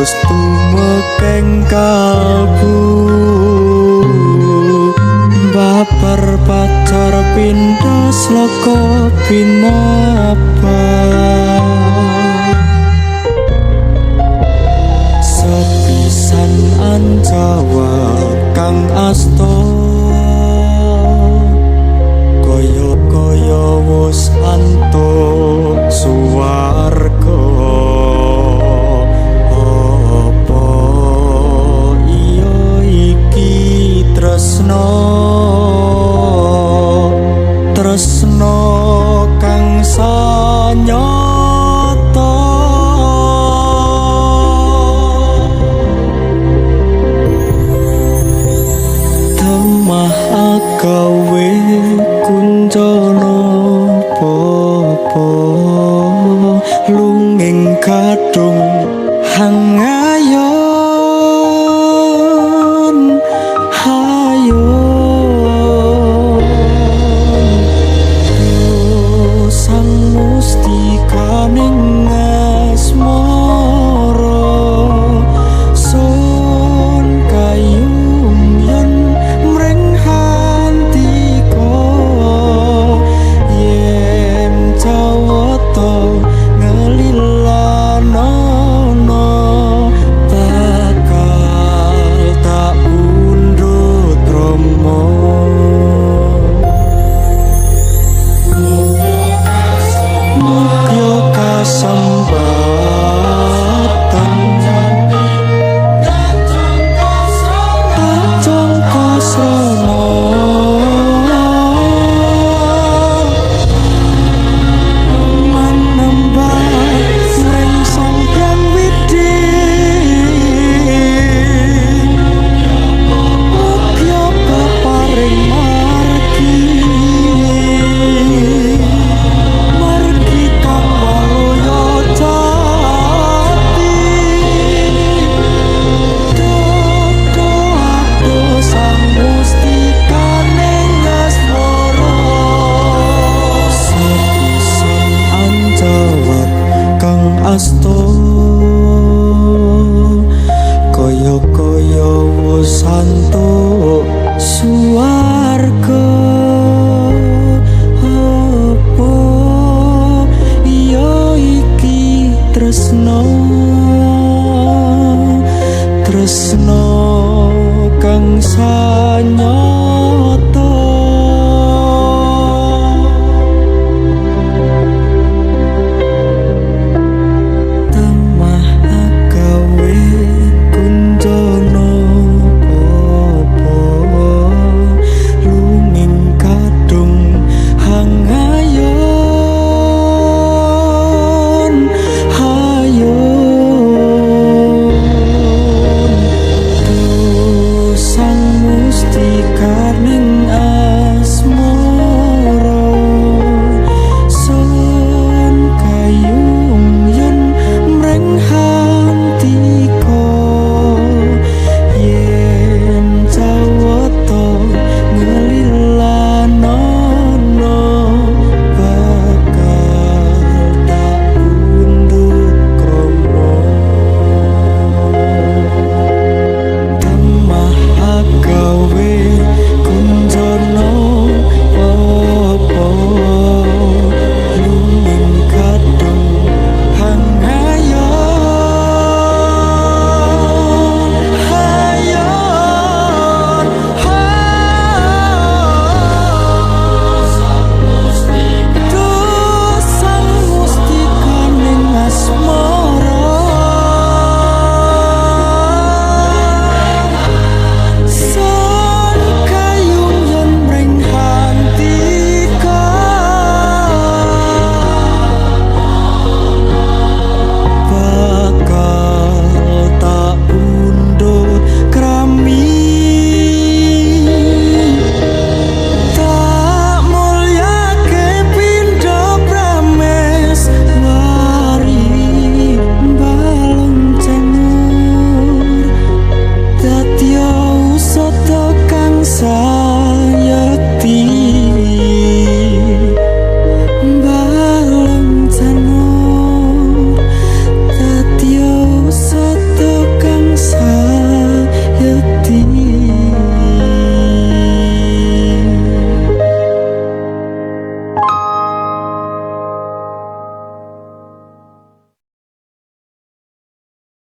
Wus tumekeng kalbu, babar pacar pindah sloka binaba. Sepisan anjawab kang asta, kaya-kaya wus antuk suwarga. Apa iya iki tresna, tresna kang sanyata? Temah agawe kunjana popo, lunging kadung hangayon hayon. Sang mustikaning asmara, sun kayumyen mring handika, yen jawata ngelilanana bakal tak pundhut rama. Mugya kasempatan tajong kasrana, manembah mring Sang Hyang Widhi. Mugya peparing margi, margi kang waluya jati. Dodo sang mustikaning asmara. Sepisan anjawat kang asta, kaya-kaya wus antuk suwarga. Apa iya iki tresna, tresna kang sanyata?